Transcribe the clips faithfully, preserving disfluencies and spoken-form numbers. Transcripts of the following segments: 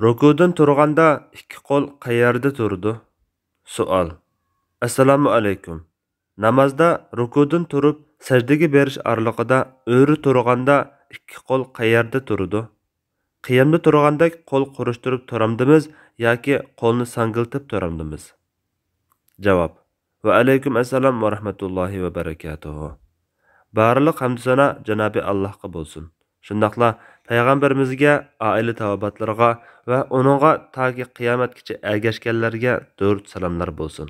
رۇكۇدىن تۇرغاندا ئىككى قول قەيەردە تۇرىدۇ؟ سوئال. ئەسسالامۇ ئەلەيكۇم. نامازدا رۇكۇدىن تۇرۇپ سەجدىگە بېرىش ئارىلىقىدا ئۆرە تۇرغاندا ئىككى قول قەيەردە تۇرىدۇ؟ قىيامدا تۇرغاندەك قول قۇرۇشتۇرۇپ تۇرامدىمىز ياكى قولنى ساڭگىلىتىپ تۇرامدىمىز؟ جاۋاب. ۋەئەلەيكۇم ئەسسالام ۋەرەھمەتۇللاھى ۋەبەرەكاتۇھۇ. بارلىق ھەمدۇسانا جانابى ئاللاھقا بولسۇن. شۇنداقلا پەيغەمبىرىمىزگە، ئائىلە تاۋابىئاتلىرىغا ۋە ئۇنىڭغا تاكى قىيامەتكىچە ئەگەشكەنلەرگە دۇرۇت سالاملار بولسۇن.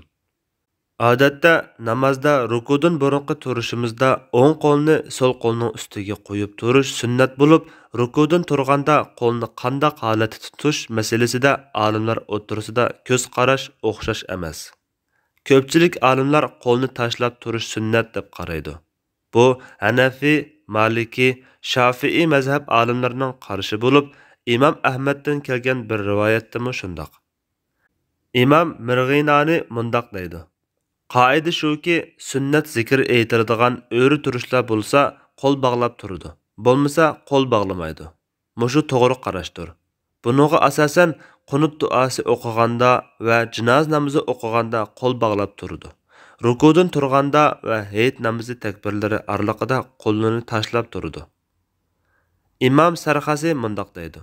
ئادەتتە نامازدا رۇكۇدىن بۇرۇنقى تۇرۇشىمىزدا ئوڭ قولنى سول قولنىڭ ئۈستىگە قويۇپ تۇرۇش سۈننەت بولۇپ، رۇكۇدىن تۇرغاندا قولنى قانداق ھالەتتە تۇتۇش مەسىلىسىدە ئالىملار ئوتتۇرىسىدا كۆز قاراش ئوخشاش ئەمەس. كۆپچىلىك ئالىملار قولنى تاشلاپ تۇرۇش سۈننەت دەپ قارايدۇ. بۇ ھەنەفىي، مالىكىي، شافىئىي مەزھەپ ئالىملىرىنىڭ قارىشى بولۇپ، ئىمام ئەھمەدتىن كەلگەن بىر رىۋايەتتىمۇ شۇنداق. ئىمام مىرغىنانى مۇنداق دەيدۇ: قائىدە شۇكى، سۈننەت زىكىر ئېيتىلىدىغان ئۆرە تۇرۇشلار بولسا، قول باغلاپ تۇرىدۇ، بولمىسا قول باغلىمايدۇ. مۇشۇ توغرا قاراشتۇر. بۇنىڭغا ئاساسەن، قۇنۇت دۇئاسى ئوقۇغاندا ۋە جىنازا نامىزى ئوقۇغاندا قول باغلاپ تۇرىدۇ. رۇكۇدىن تۇرغاندا ۋە ھېيت نامىزى تەكبىرلىرى ئارىلىقىدا قوللىرىنى تاشلاپ تۇرىدۇ. ئىمام سەرخەسى مۇنداق دەيدۇ: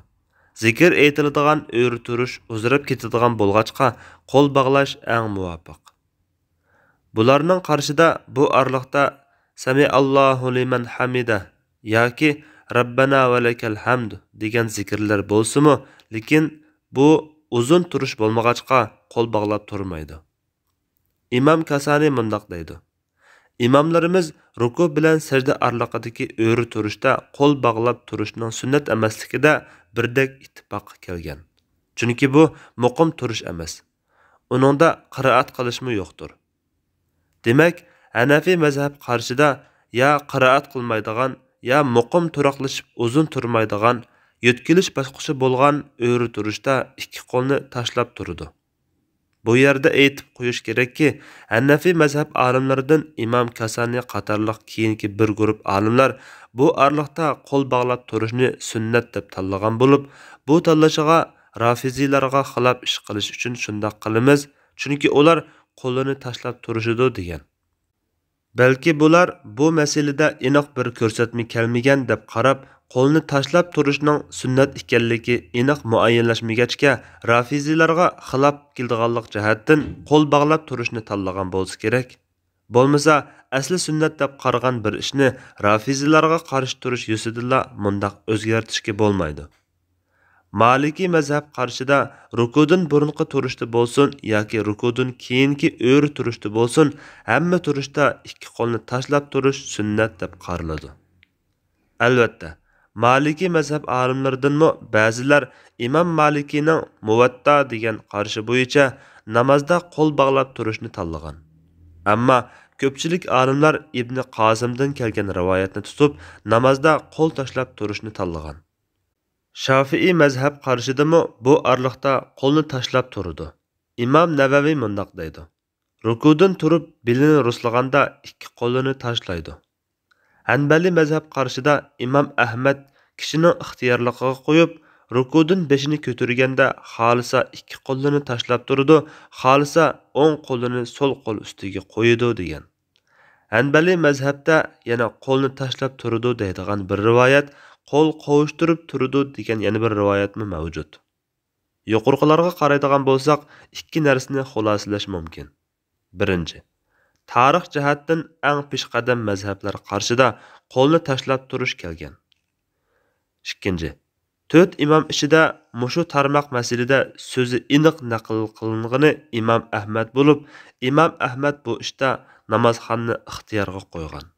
زىكىر ئېيتىلىدىغان ئۆرە تۇرۇش ئۇزىراپ كېتىدىغان بولغاچقا، قول باغلاش ئەڭ مۇۋاپىق. بۇلارنىڭ قارىشىدا بۇ ئارىلىقتا سەمىئاللاھۇ لىمەن ھەمىدە ياكى رەببەنا ۋە لەكەل ھەمد دېگەن زىكىرلەر بولسىمۇ، لېكىن بۇ ئۇزۇن تۇرۇش بولمىغاچقا، قول باغلاپ تۇرمايدۇ. ئىمام كاسانى مۇنداق دەيدۇ: ئىماملىرىمىز رۇكۇ بىلەن سەجدە ئارىلىقىدىكى ئۆرە تۇرۇشتا قول باغلاپ تۇرۇشنىڭ سۈننەت ئەمەسلىكىدە بىردەك ئىتتىپاققا كەلگەن. چۈنكى بۇ مۇقىم تۇرۇش ئەمەس. ئۇنىڭدا قىرائەت قىلىشمۇ يوقتۇر. دېمەك، ھەنەفىي مەزھەپ قارىشىدا يا قىرائەت قىلمايدىغان، يا مۇقىم تۇراقلىشىپ ئۇزۇن تۇرمايدىغان، يۆتكىلىش باسقۇچى بولغان ئۆرە تۇرۇشتا ئىككى قولنى تاشلاپ تۇرىدۇ. بۇ يەردە ئېيتىپ قويۇش كېرەككى، ھەنەفىي مەزھەپ ئالىملىرىدىن ئىمام كاسانى قاتارلىق كېيىنكى بىر گۇرۇپ ئالىملار بۇ ئارىلىقتا قول باغلاپ تۇرۇشنى سۈننەت دەپ تاللىغان بولۇپ، بۇ تاللىشىغا رافىزىيلارغا خىلاپ ئىش قىلىش ئۈچۈن شۇنداق قىلىمىز، چۈنكى ئۇلار قولىنى تاشلاپ تۇرۇشىدۇ دېگەن. بەلكى بۇلار بۇ مەسىلىدە ئېنىق بىر كۆرسەتمە كەلمىگەن دەپ قاراپ، قولنى تاشلاپ تۇرۇشنىڭ سۈننەت ئىكەنلىكى ئېنىق مۇئەييەنلەشمىگەچكە، رافىزىيلارغا خىلاپ كېلىدىغانلىق جەھەتتىن قول باغلاپ تۇرۇشنى تاللىغان بولسا كېرەك. بولمىسا، ئەسلى سۈننەت دەپ قارىغان بىر ئىشنى رافىزىيلارغا قارشى تۇرۇش يۈزىسىدىنلا مۇنداق ئۆزگەرتىشكە بولمايدۇ. مالىكىي مەزھەپ قارىشىدا رۇكۇدىن بۇرۇنقى تۇرۇشتا بولسۇن ياكى رۇكۇدىن كېيىنكى ئۆرە تۇرۇشتا بولسۇن، ھەممە تۇرۇشتا ئىككى قولنى تاشلاپ تۇرۇش سۈننەت دەپ قارىلىدۇ. ئەلۋەتتە، مالىكىي مەزھەپ ئالىملىرىدىنمۇ بەزىلەر ئىمام مالىكىنىڭ مۇۋەتتا دېگەن قارىشى بويىچە نامازدا قول باغلاپ تۇرۇشنى تاللىغان. ئەمما كۆپچىلىك ئالىملار ئىبنى قاسىمدىن كەلگەن رىۋايەتنى تۇتۇپ، نامازدا قول تاشلاپ تۇرۇشنى تاللىغان. شافىئىي مەزھەپ قارىشىدىمۇ بۇ ئارىلىقتا قولنى تاشلاپ تۇرىدۇ. ئىمام نەۋەۋى مۇنداق دەيدۇ: رۇكۇدىن تۇرۇپ بېلىنى رۇسلىغاندا ئىككى قولىنى تاشلايدۇ. ھەنبەلىي مەزھەپ قارىشىدا ئىمام ئەھمەد كىشىنىڭ ئىختىيارلىقىغا قويۇپ، رۇكۇدىن بېشىنى كۆتۈرگەندە خالىسا ئىككى قولىنى تاشلاپ تۇرىدۇ، خالىسا ئوڭ قولىنى سول قول ئۈستىگە قويىدۇ دېگەن. ھەنبەلىي مەزھەپتە يەنە قولنى تاشلاپ تۇرىدۇ دەيدىغان بىر رىۋايەت، قول قوۋۇشتۇرۇپ تۇرىدۇ دېگەن يەنە بىر رىۋايەتمۇ مەۋجۇت. يۇقىرىقىلارغا قارايدىغان بولساق، ئىككى نەرسىنى خۇلاسىلەش مۇمكىن. بىرىنچى، تارىخ جەھەتتىن ئەڭ پېشقەدەم مەزھەپلەر قارىشىدا قولنى تاشلاپ تۇرۇش كەلگەن. ئىككىنچى، تۆت ئىمام ئىچىدە مۇشۇ تارماق مەسىلىدە سۆزى ئېنىق نەقىل قىلىنغىنى ئىمام ئەھمەد بولۇپ، ئىمام ئەھمەد بۇ ئىشتا نامازخاننى ئىختىيارغا قويغان.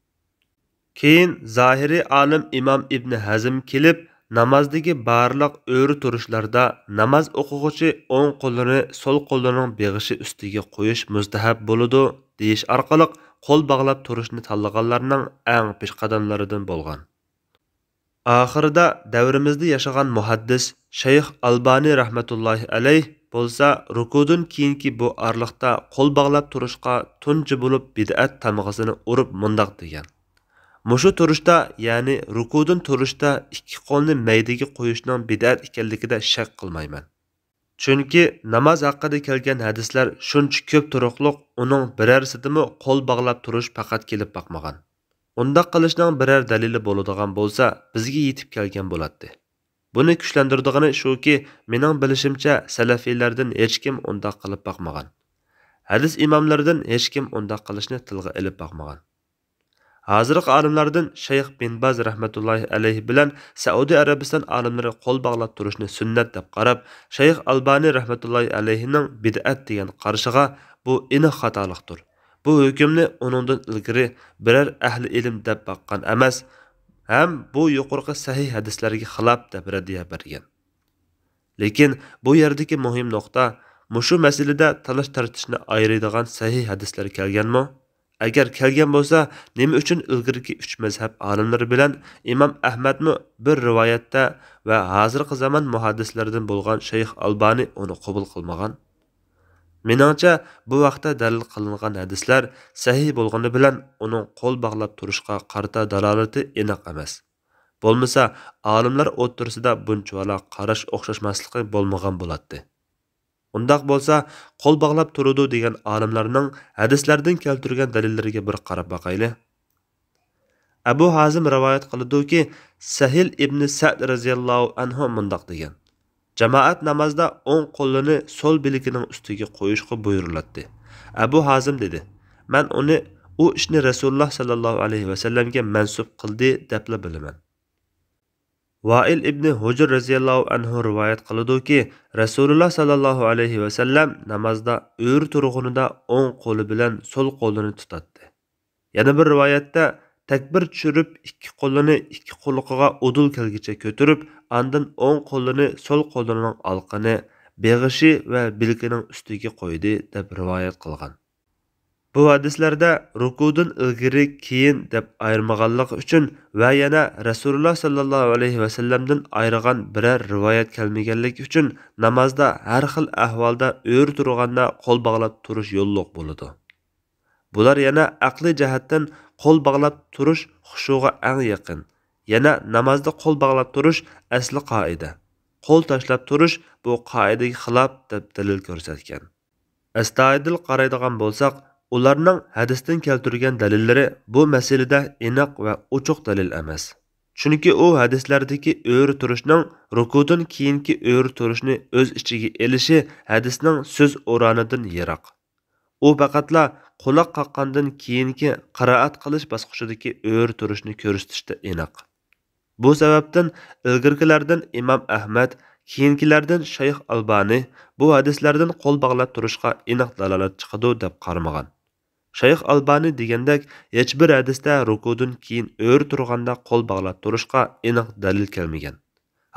كېيىن زاھىرىي ئالىم ئىمام ئىبنى ھەزم كېلىپ، نامازدىكى بارلىق ئۆرە تۇرۇشلاردا ناماز ئوقۇغۇچى ئوڭ قولىنى سول قولىنىڭ بېغىشى ئۈستىگە قويۇش مۇستەھەب بولىدۇ، دېيىش ئارقىلىق قول باغلاپ تۇرۇشنى تاللىغانلارنىڭ ئەڭ پېشقەدەملىرىدىن بولغان. ئاخىرىدا دەۋرىمىزدە ياشىغان مۇھەددىس شەيخ ئالبانى رەھمەتۇللاھى ئەلەيھ بولسا رۇكۇدىن كېيىنكى بۇ ئارىلىقتا قول باغلاپ تۇرۇشقا تۇنجى بولۇپ بىدئەت تامغىسىنى ئۇرۇپ مۇنداق دېگەن: مۇشۇ تۇرۇشتا، يەنى رۇكۇدىن تۇرۇشتا ئىككى قولنى مەيدىگە قويۇشنىڭ بىدئەت ئىكەنلىكىدە شەك قىلمايمەن. چۈنكى ناماز ھەققىدە كەلگەن ھەدىسلەر شۇنچە كۆپ تۇرۇقلۇق، ئۇنىڭ بىرەرسىدىمۇ قول باغلاپ تۇرۇش پەقەت كېلىپ باقمىغان. ئۇنداق قىلىشنىڭ بىرەر دەلىلى بولىدىغان بولسا، بىزگە يېتىپ كەلگەن بولاتتى. بۇنى كۈچلەندۈرىدىغىنى شۇكى، مېنىڭ بىلىشىمچە، سەلەفىيلەردىن ھېچكىم ئۇنداق قىلىپ باقمىغان. ھەدىس ئىماملىرىدىن ھېچكىم ئۇنداق قىلىشنى تىلغا ئېلىپ باقمىغان. ھازىرقى ئالىملاردىن شەيخ بىن باز رەھمەتۇللاھى ئەلەيھى بىلەن سەئۇدى ئەرەبىستان ئالىملىرى قول باغلاپ تۇرۇشنى سۈننەت دەپ قاراپ، شەيخ ئالبانى رەھمەتۇللاھى ئەلەيھىنىڭ بىدئەت دېگەن قارىشىغا، بۇ ئېنىق خاتالىقتۇر. بۇ ھۆكۈمنى ئۇنىڭدىن ئىلگىرى بىرەر ئەھلى ئىلىم دەپ باققان ئەمەس ھەم بۇ يۇقىرىقى سەھىھ ھەدىسلەرگە خىلاپ دەپ رەددىيە بەرگەن. لېكىن بۇ يەردىكى مۇھىم نۇقتا، مۇشۇ مەسىلىدە تالاش-تارتىشنى ئايرىيدىغان سەھىھ ھەدىسلەر كەلگەنمۇ؟ ئەگەر كەلگەن بولسا، نېمە ئۈچۈن ئىلگىرىكى ئۈچ مەزھەپ ئالىملىرى بىلەن ئىمام ئەھمەدمۇ بىر رىۋايەتتە ۋە ھازىرقى زامان مۇھەددىسلىرىدىن بولغان شەيخ ئالبانى ئۇنى قوبۇل قىلمىغان؟ مېنىڭچە، بۇ ھەقتە دەلىل قىلىنغان ھەدىسلەر سەھىھ بولغىنى بىلەن ئۇنىڭ قول باغلاپ تۇرۇشقا قارىتا دالالىتى ئېنىق ئەمەس. بولمىسا، ئالىملار ئوتتۇرىسىدا بۇنچىۋالا قاراش ئوخشاشماسلىقى بولمىغان بولاتتى. ئۇنداق بولسا، قول باغلاپ تۇرىدۇ دېگەن ئالىملارنىڭ ھەدىسلەردىن كەلتۈرگەن دەلىللىرىگە بىر قاراپ باقايلى. ئەبۇ ھازىم رىۋايەت قىلىدۇكى، سەھىل ئىبنى سەئد رەزىياللاھۇ ئەنھۇ مۇنداق دېگەن: جامائەت نامازدا ئوڭ قولىنى سول بىلىكىنىڭ ئۈستىگە قويۇشقا بۇيرۇلاتتى. ئەبۇ ھازىم دېدى: مەن ئۇنى، ئۇ ئىشنى رەسۇلۇللا ساللاللاھۇ ئەلەيھى ۋەسەللەمگە مەنسۇپ قىلدى، دەپلا بىلىمەن. ۋائىل ئىبنى ھۇجر رەزىياللاھۇ ئەنھۇ رىۋايەت قىلىدۇكى، رەسۇلۇللا ساللاللاھۇ ئەلەيھى ۋەسەللەم نامازدا ئۆرە تۇرغىنىدا ئوڭ قولى بىلەن سول قولىنى تۇتاتتى. يەنە بىر رىۋايەتتە، تەكبىر چۈشۈرۈپ، ئىككى قولىنى ئىككى قۇلىقىغا ئۇدۇل كەلگۈچە كۆتۈرۈپ، ئاندىن ئوڭ قولىنى سول قولىنىڭ ئالىقىنى، بېغىشى ۋە بىلىكىنىڭ ئۈستىگە قويدى، دەپ رىۋايەت قىلغان. بۇ ھەدىسلەردە رۇكۇدىن ئىلگىرى، كېيىن دەپ ئايرىمىغانلىقى ئۈچۈن ۋە يەنە رەسۇلۇللا ساللاللاھۇ ئەلەيھى ۋەسەللەمدىن ئايرىغان بىرەر رىۋايەت كەلمىگەنلىكى ئۈچۈن، نامازدا ھەر خىل ئەھۋالدا ئۆرە تۇرغاندا قول باغلاپ تۇرۇش يوللۇق بولىدۇ. بۇلار يەنە ئەقلىي جەھەتتىن قول باغلاپ تۇرۇش خۇشۇغا ئەڭ يېقىن. يەنە نامازدا قول باغلاپ تۇرۇش ئەسلى قائىدە. قول تاشلاپ تۇرۇش بۇ قائىدىگە خىلاپ، دەپ دەلىل كۆرسەتكەن. ئەستايىدىل قارايدىغان بولساق، ئۇلارنىڭ ھەدىستىن كەلتۈرگەن دەلىللىرى بۇ مەسىلىدە ئېنىق ۋە ئوچۇق دەلىل ئەمەس. چۈنكى ئۇ ھەدىسلەردىكى ئۆرە تۇرۇشنىڭ رۇكۇدىن كېيىنكى ئۆرە تۇرۇشنى ئۆز ئىچىگە ئېلىشى ھەدىسنىڭ سۆز ئورانىدىن يىراق. ئۇ پەقەتلا قۇلاق قاققاندىن كېيىنكى قىرائەت قىلىش باسقۇچىدىكى ئۆرە تۇرۇشنى كۆرسىتىشتە ئېنىق. بۇ سەۋەبتىن ئىلگىرىكىلەردىن ئىمام ئەھمەد، كېيىنكىلەردىن شەيخ ئالبانى بۇ ھەدىسلەردىن قول باغلاپ تۇرۇشقا ئېنىق دالالەت چىقىدۇ دەپ قارىمىغان. شەيخ ئالبانى دېگەندەك، ھېچبىر ھەدىستە رۇكۇدىن كېيىن ئۆرە تۇرغاندا قول باغلاپ تۇرۇشقا ئېنىق دەلىل كەلمىگەن.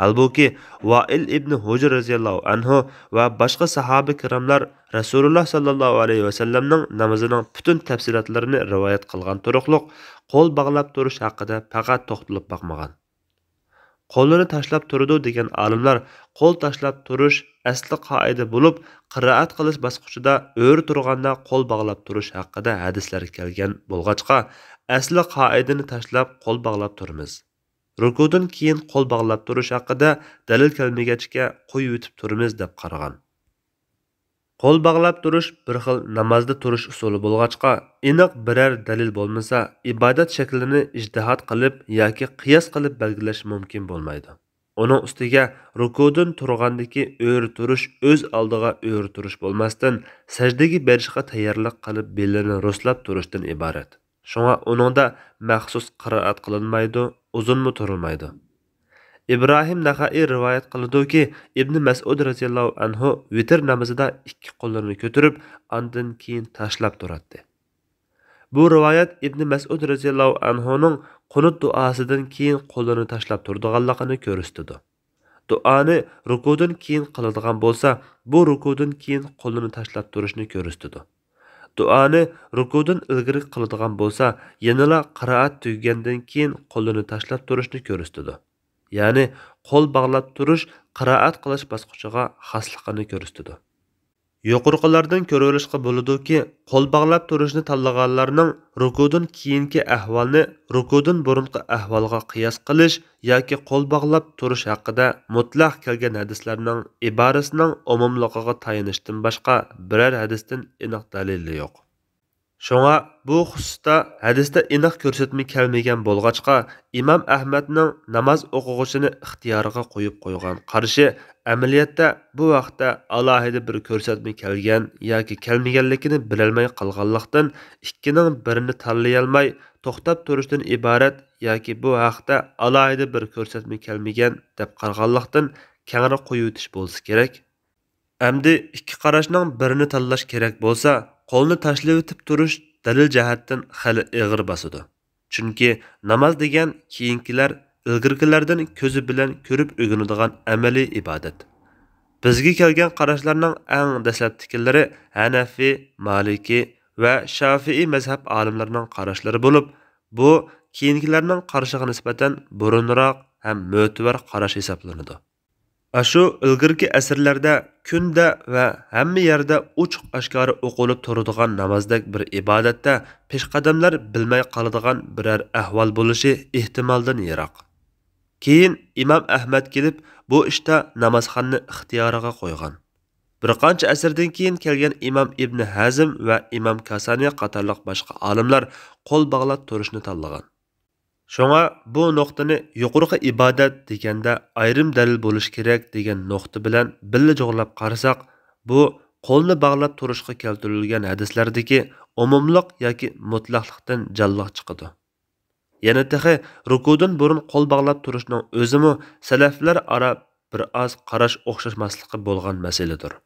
ھالبۇكى، ۋائىل ئىبنى ھۇجر رەزىياللاھۇ ئەنھۇ ۋە باشقا ساھابە كىراملار رەسۇلۇللا ساللاللاھۇ ئەلەيھى ۋەسەللەمنىڭ نامىزىنىڭ پۈتۈن تەپسىلاتلىرىنى رىۋايەت قىلغان تۇرۇقلۇق، قول باغلاپ تۇرۇش ھەققىدە پەقەت توختىلىپ باقمىغان. قولىنى تاشلاپ تۇرىدۇ دېگەن ئالىملار قول تاشلاپ تۇرۇش ئەسلى قائىدە بولۇپ، قىرائەت قىلىش باسقۇچىدا ئۆرە تۇرغاندا قول باغلاپ تۇرۇش ھەققىدە ھەدىسلەر كەلگەن بولغاچقا، ئەسلى قائىدىنى تاشلاپ قول باغلاپ تۇرىمىز. رۇكۇدىن كېيىن قول باغلاپ تۇرۇش ھەققىدە دەلىل كەلمىگەچكە قويۇۋېتىپ تۇرىمىز، دەپ قارىغان. قول باغلاپ تۇرۇش بىر خىل نامازدا تۇرۇش ئۇسۇلى بولغاچقا، ئېنىق بىرەر دەلىل بولمىسا، ئىبادەت شەكلىنى ئىجتىھات قىلىپ ياكى قىياس قىلىپ بەلگىلەش مۇمكىن بولمايدۇ. ئۇنىڭ ئۈستىگە رۇكۇدىن تۇرغاندىكى ئۆرە تۇرۇش ئۆز ئالدىغا ئۆرە تۇرۇش بولماستىن، سەجدىگە بېرىشقا تەييارلىق قىلىپ بېلىنى رۇسلاپ تۇرۇشتىن ئىبارەت. شۇڭا ئۇنىڭدا مەخسۇس قىرائەت قىلىنمايدۇ، ئۇزۇنمۇ تۇرۇلمايدۇ. ئىبراھىم نەخەئىي رىۋايەت قىلىدۇكى، ئىبنى مەسئۇد رەزىياللاھۇ ئەنھۇ ۋىتىر نامىزىدا ئىككى قوللىرىنى كۆتۈرۈپ، ئاندىن كېيىن تاشلاپ تۇراتتى. بۇ رىۋايەت ئىبنى مەسئۇد رەزىياللاھۇ ئەنھۇنىڭ قۇنۇت دۇئاسىدىن كېيىن قولىنى تاشلاپ تۇرىدىغانلىقىنى كۆرسىتىدۇ. دۇئانى رۇكۇدىن كېيىن قىلىدىغان بولسا، بۇ رۇكۇدىن كېيىن قولىنى تاشلاپ تۇرۇشنى كۆرسىتىدۇ. دۇئانى رۇكۇدىن ئىلگىرى قىلىدىغان بولسا، يەنىلا قىرائەت تۈگىگەندىن كېيىن قولىنى تاشلاپ تۇرۇشنى كۆرسىتىدۇ. يەنى قول باغلاپ تۇرۇش قىرائەت قىلىش باسقۇچىغا خاسلىقىنى كۆرسىتىدۇ. يۇقىرىقىلاردىن كۆرۈۋېلىشقا بولىدۇكى، قول باغلاپ تۇرۇشنى تاللىغانلارنىڭ رۇكۇدىن كېيىنكى ئەھۋالنى رۇكۇدىن بۇرۇنقى ئەھۋالغا قىياس قىلىش ياكى قول باغلاپ تۇرۇش ھەققىدە مۇتلەق كەلگەن ھەدىسلەرنىڭ ئىبارىسىنىڭ ئومۇملۇقىغا تايىنىشتىن باشقا بىرەر ھەدىستىن ئېنىق دەلىلى يوق. شۇڭا بۇ خۇسۇستا ھەدىستە ئېنىق كۆرسەتمە كەلمىگەن بولغاچقا، ئىمام ئەھمەدنىڭ ناماز ئوقۇغۇچىنى ئىختىيارىغا قويۇپ قويغان قارىشى ئەمەلىيەتتە بۇ ھەقتە ئالاھىدە بىر كۆرسەتمە كەلگەن ياكى كەلمىگەنلىكىنى بىلەلمەي قالغانلىقتىن، ئىككىنىڭ بىرىنى تاللىيالماي توختاپ تۇرۇشتىن ئىبارەت ياكى بۇ ھەقتە ئالاھىدە بىر كۆرسەتمە كەلمىگەن دەپ قارىغانلىقتىن، كەڭرى قويۇۋېتىش بولسا كېرەك. ئەمدى ئىككى قاراشنىڭ بىرىنى تاللاش كېرەك بولسا، قولنى تاشلىۋېتىپ تۇرۇش دەلىل جەھەتتىن خېلى ئېغىر باسىدۇ. چۈنكى ناماز دېگەن كېيىنكىلەر ئىلگىرىكىلەردىن كۆزى بىلەن كۆرۈپ ئۆگىنىدىغان ئەمەلىي ئىبادەت. بىزگە كەلگەن قاراشلارنىڭ ئەڭ دەسلەپتىكىلىرى ھەنەفىي، مالىكىي ۋە شافىئىي مەزھەپ ئالىملىرىنىڭ قاراشلىرى بولۇپ، بۇ كېيىنكىلەرنىڭ قارىشىغا نىسبەتەن بۇرۇنراق ھەم مۆتىۋەر قاراش ھېسابلىنىدۇ. ئاشۇ ئىلگىرىكى ئەسىرلەردە كۈندە ۋە ھەممە يەردە ئوچۇق-ئاشكارا ئوقۇلۇپ تۇرىدىغان نامازدەك بىر ئىبادەتتە پېشقەدەملەر بىلمەي قالىدىغان بىرەر ئەھۋال بولۇشى ئېھتىمالدىن يىراق. كېيىن ئىمام ئەھمەد كېلىپ، بۇ ئىشتا نامازخاننى ئىختىيارىغا قويغان. بىر قانچە ئەسىردىن كېيىن كەلگەن ئىمام ئىبنى ھەزم ۋە ئىمام كاسانى قاتارلىق باشقا ئالىملار قول باغلاپ تۇرۇشنى تاللىغان. شۇڭا بۇ نۇقتىنى يۇقىرىقى ئىبادەت دېگەندە ئايرىم دەلىل بولۇشى كېرەك دېگەن نۇقتا بىلەن بىللە جۇغلاپ قارىساق، بۇ قولنى باغلاپ تۇرۇشقا كەلتۈرۈلگەن ھەدىسلەردىكى ئومۇملۇق ياكى مۇتلەقلىقتىن جانلىق چىقىدۇ. يەنە تېخى رۇكۇدىن بۇرۇن قول باغلاپ تۇرۇشنىڭ ئۆزىمۇ سەلەفلەر ئارا بىر ئاز قاراش ئوخشاشماسلىقى بولغان مەسىلىدۇر.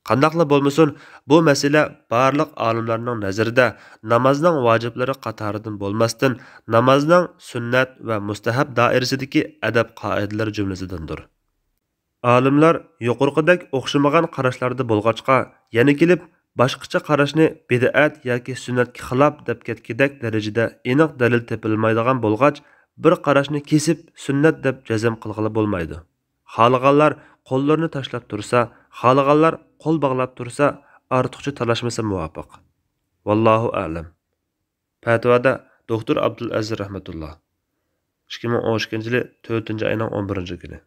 قانداقلا بولمىسۇن، بۇ مەسىلە بارلىق ئالىملارنىڭ نەزىرىدە نامازنىڭ ۋاجىپلىرى قاتارىدىن بولماستىن، نامازنىڭ سۈننەت ۋە مۇستەھەب دائىرىسىدىكى ئەدەپ قائىدىلىرى جۈملىسىدىندۇر. ئالىملار يۇقىرىقىدەك ئوخشىمىغان قاراشلاردا بولغاچقا، يەنە كېلىپ باشقىچە قاراشنى بىدئەت ياكى سۈننەتكە خىلاپ دەپ كەتكۈدەك دەرىجىدە ئېنىق دەلىل تېپىلمايدىغان بولغاچ، بىر قاراشنى كېسىپ سۈننەت دەپ جەزم قىلغىلى بولمايدۇ. خالىغانلار قوللىرىنى تاشلاپ تۇرسا، خالىغانلار قول باغلاپ تۇرسا، ئارتۇقچە تالاشمىسا مۇۋاپىق. ۋاللاھۇ ئەلەم. پەتىۋادا دوكتور ئابدۇلئەزىز رەھمەتۇللا. ئىككى مىڭ ئون ئىككىنچى يىلى تۆتىنچى ئاينىڭ ئون بىرىنچى كۈنى.